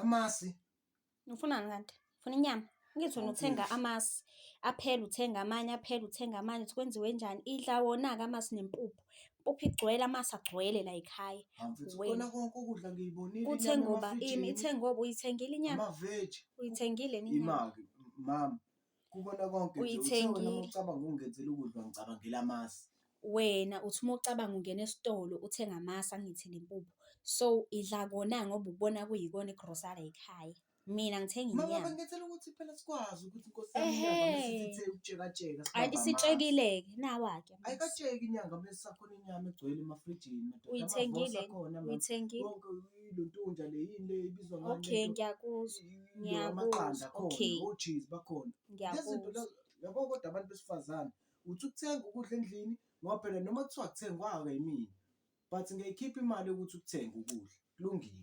Amasi. Ufunani kanti? Ufuna inyama? Ngithi wena uthenga Awupheli. amasi, aphela uthenga amanye, aphela uthenga amanye, uthi kwenziwe njani? Idla wona-ke amasi nempuphu. Impuphu igcwele, amasi agcwele layikhaya. Hawu mfethu, Wena. kona konke ukudla ngiyibonile inyama Kuthenga uba ini? emafrijini, Ithenga oba uyithengile inyama? amaveji. Uyithengile yini inyama? Ima-ke mama, kubona konke nje uthe wena uma Uyithengile. ucabanga ukungenzela ukudla wangicabangela amasi. Wena uthi uma ucabanga ungena esitolo uthenga amasi angithi nempuphu. So idla kona ngoba ubona kuyikona igrosari ekhaya. Mina ngithenga Mama inyama. bengenzela ukuthi phela sikwazi ukuthi inkosi yami inyanga mese Ehhe. sithe ukutshekatsheka Ayi sibambe amasi. isitshekile-ke nawa-ke amasi. Ayikatsheki inyanga mese sakhona inyama egcwele emafrijini madoda, amavosa Uyithengile yini? akhona mama. Uyithengile? Konke ilontunja le yini le ibizwa ngani Okay, lento? ngiyakuzwa. Ilo amaqanda Ngiyakuzwa. akhona, Okay. o-cheese bakhona. Lezi zinto Ngiyakuzwa. lezo yabo kodwa abantu besifazane uthi ukuthenga ukudla endlini ngoba phela noma kuthiwa akuthengwanga yimina but ngiyayikhipha imali yokuthi ukuthenge ukudla, kulungile.